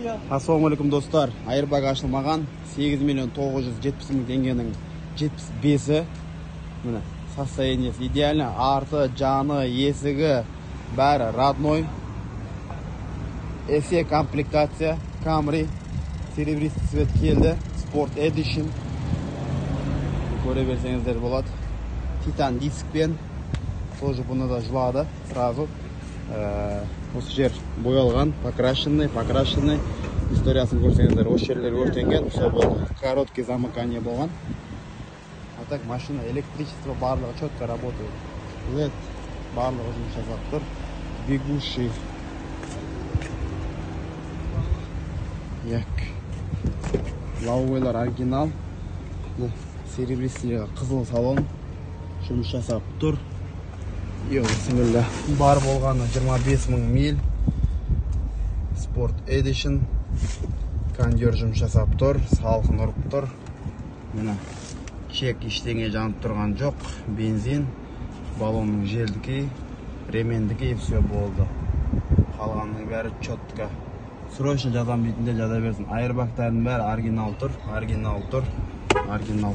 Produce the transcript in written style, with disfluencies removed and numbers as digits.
Ассалаумағалейкум, достар. Airbag ашылмаған 8 миллион 970 мың теңгенің 75-і. Міне, состояниесі идеально. Арты, жаны, есігі бәрі родной. SE комплектация, Camry, серебристый цвет келді, Sport Edition. Көре берсеңіздер болады. Титан дискпен, тоже бұны да жылады сразу. Осы жер боялған, покрашенный, покрашенный. Историясын көрсеңіздер, осы жерлер өртенген, все болды. Короткий замыкание болған. А так машина, электричество барлығы четко работает. LED барлығы жұмыс жасап тұр. Бегущий. Як. Лобовойлар оригинал. Серебристый қызыл салон жұмыс жасап тұр. Бисмилля. Бар болғаны 25 мың миль. Sport Edition. Кондер жұмыс жасап тұр, салқын ұрып тұр. Міне, чек ештеңе жанып тұрған жоқ. Бензин, баллонның желдікі, ремендікі, все болды. Қалғанның бәрі четко. Срочно жазам дейтіндер жаза берсін. Airbagтардың бәрі оригинал тұр, оригинал тұр, оригинал.